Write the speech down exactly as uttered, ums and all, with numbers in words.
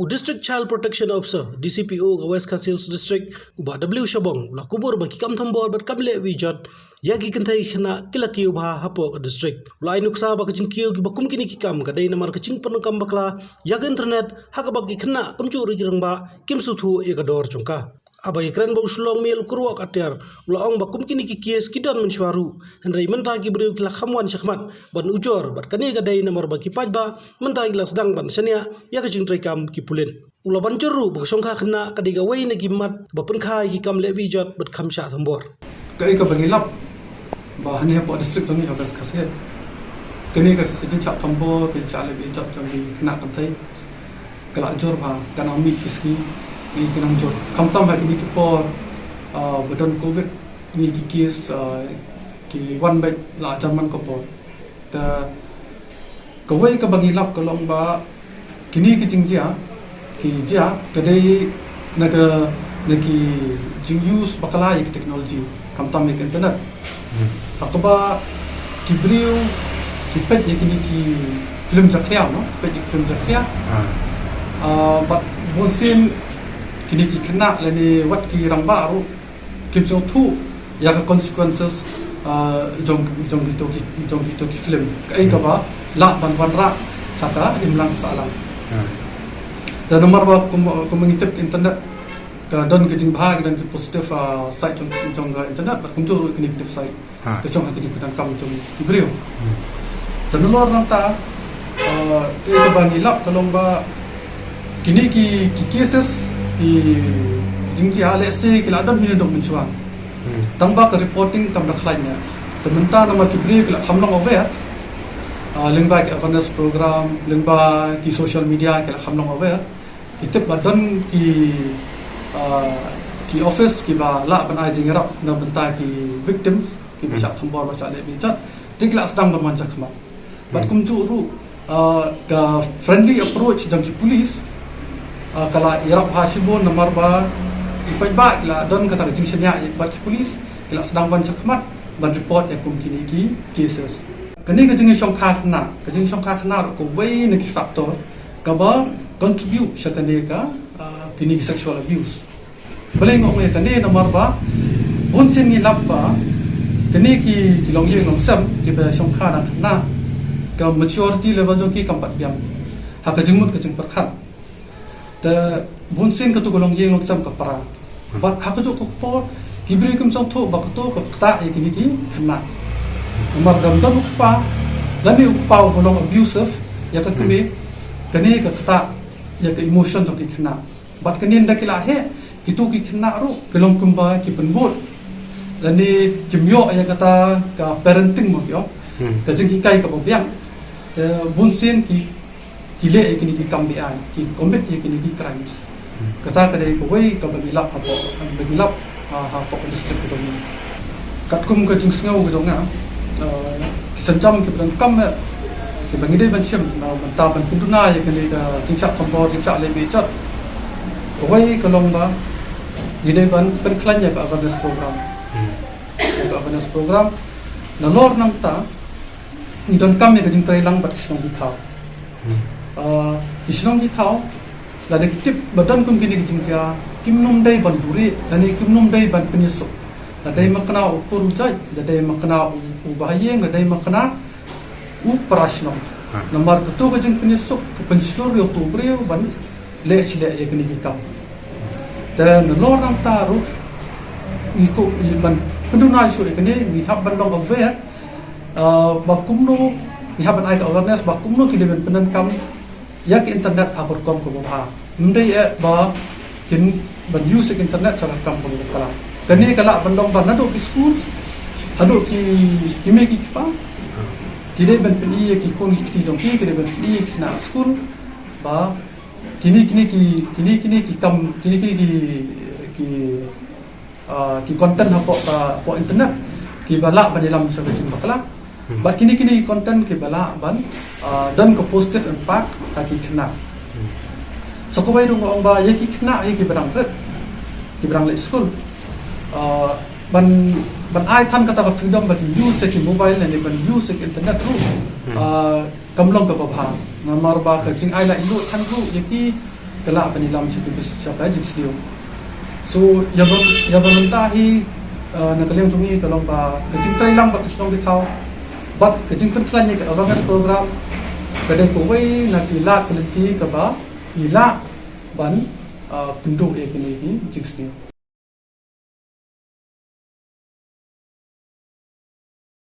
U District Child Protection Officer, D C P O, ka West Khasi Hills District, u Bah W Shabong, u la kubur ba ki kam thombor bad kam leh wieh jot ïa ki kynthei khynnah ki la kiew bha hapoh ka district. U la ai nuksa ba ka jingkiew kiba kum kine ki kam ka dei namar ka jingpyndonkam bakla ïa ka internet, ha kaba ki khynnah kumjuh ruh ki rangbah kim sngewthuh ïa ka dor jong ka. Haba ïakren bad u Shillong Mail u Kyrwat Atiar u la ong ba kum kine ki kes ki don mynshuwa ruh, hynrei mynta ki briew ki la kham wan shakhmat ban ujor bad kane ka dei namar ba ki paidbah mynta ki la sdang ban shaniah ïa ka jingtreikam ki pulit. U la ban jur ruh ba ka shongkha khynnah ka dei kawei na ki mat ba pynkha ïa ki kam leh wieh jot bad kham shah thombor. Kaei kaba ngi lap ba hangne hapoh district jong ngi ha West Khasi Hills, kane ka jingshah thombor, ka jingshah leh wieh jot jong ki khynnah kynthei ka la jur bha, ka nang mih ki sngi, ki nang jur. Khamtam ha kine ki por, ah, ba don covid, kine ki kes, ah, ki wan beit la jan man ka por. Te kawei kaba ngi lap ka long ba kine ki jingjia, ki jia ka dei na ka, na ki jing use bakla ïa ki technology, khamtam ïa ka internet. Hmm. Ha kaba ki briew ki peit ïa kine ki film jakhlia, no? Peit ïa ki film jakhlia. Ah. Ah, bad bunsien kine ki khynnah lane wat ki rangbah ruh kim sngewthuh ïa ka consequences, ah, jong, jong kito ki, jong kito ki film. Kaei kaba lah ban wanrah ha ka imlang sahlang. Ah. Te namar ba kum, kum ngi tip internet ka don ka jingbha, ka don ka positive, ah, side jong, jong ka internet, bad kumjuh ruh ka negative side. Ha. Ka jong ha ka jingpyndonkam jong ki briew. Hmm. Te nalor nangta, ah, kaei kaba ngi lap ka long ba kine ki, ki cases, ki jingjia, let's say, ki la don hi na dong mynshuwa. Hmm. Tang ba ka reporting kam da khlaiñ ïa. Te mynta namar ki briew ki la kham long aware, ah, lyngba ki awareness program, lyngba ki social media ki la kham long aware. Ki tip ba don ki, ah, ki office kiba lah ban ai jingïarap na bynta ki victims, kiba shah thombor, ba shah leh wieh jot. Te ki la sdang ban wan shakhmat. Bad kumjuh ruh, ah, ka friendly approach jong ki police, ah, ka la ïarap bha shibun namar ba ki paidbah ki la don kata ka jingshaniah ïa bad ki police, ki la sdang wan shakhmat ban report ïa kum kine ki cases. Kane ka jingshongkha khynnah, ka jingshongkha khynnah ruh kawei na ki factor kaba contribute sha kane ka, ah, kine ki sexual abuse. Balei nga ong ïa kane namar ba bunsien ngi lap ba kine ki, ki longïing longsem kiba shongkha na khynnah, ka maturity level jong ki kam pat biang ha ka jingmut ka jingpyrkhat. Te bunsien katu ka longïing longsem ka para. Bad ha kajuh ka por ki briew kim sngewthuh ba katu ka ktah ïa kine ki khynnah. Namar dang don u kpa, lane u kpa uba long abusive ïa ka kmie, kane ka ktah ïa ka emotion jong ki khynnah. Bad kane ynda ki la heh, kitu ki khynnah ruh ki long kumba ki pynbud, lane kim ïoh ïa kata ka parenting, mo, ki ong, ka jinghikai kaba biang. Te bunsien ki ki leh ïa kine ki kam beaiñ, ki commit ïa kine ki crimes. Kata ka dei kawei kaba ngi lap hapoh, ba ngi lap, ah, hapoh ka district ka jong ngi. Katkum ka jingsngew ka jong nga, ah, ki sienjam kiba donkam, eh, kiba ngi dei ban shim, ah, mynta ban pynduna ïa kane ka jingshah thombor, jingshah leh wieh jot. Kawei ka long ba ngi dei ban pynkhlaiñ ïa ka awareness program. Ïa ka awareness program. Nalor nangta ngi donkam ïa ka jingtrei lang bad ki shnong ki thaw. Ah, ki shnong ki thaw, lada ki tip ba don kum kine ki jingjia, kim nym dei ban buhrieh, lane kim nym dei ban pynïasuk. Lada dei makna u kur u jait, lada dei makna u, u bahaïing, lada dei makna u para shnong. Namar katu ka jingpynïasuk ka pynshlur ïa utu u briew ban leh shleh ïa kine ki kam. Te nalor nangta ruh ngi kwah ban pynduna shuh ïa kane, ngi hap ban long aware, ah, ba kumno, ngi hap ban ai ka awareness ba kumno ki dei ban pyndonkam ïa ka internet ha ka rukom kaba bha. Ym dei eh ba kin ban use ïa ka internet sha ka kam kaba bakla. Kane ka lah ban long ba naduh ki skul haduh ki, ki mei ki kpa, ki dei ban pyni ïa ki khun ki kti jong ki, ki dei ban pyni ïa ki khynnah skul ba kine, kine ki, kine, kine ki kam, kine, kine ki, ki, ah, ki content hapoh, ah, hapoh internet kiba lah ban ïalam sha ka jingbakla. Bad kine, kine ki content kiba lah ban, ah, don ka positive impact ha ki khynnah. So kawei ruh nga ong ba ïa ki khynnah, ïa kiba dang rit, kiba dang leit skul, ah, ban, ban ai than kata ka freedom ba kin use ïa ki mobile ne ban use ïa ki internet ruh, ah, kam long kaba bha. Namar ba ka jingai laitluid than ruh ïa ki, ka lah ban ïalam sha ki bys sha ka jingsniew. So ïa ba, ïa ba mynta hi, uh, na ka liang jong ngi ka long ba ka jingtrei lang bad ka shnong ka thaw bad ka jingpynkhlaiñ ïa ka awareness program ka dei kawei na ki lad ka lynti kaba ngi lah ban, uh, pynduh ïa kine ki jingsniew.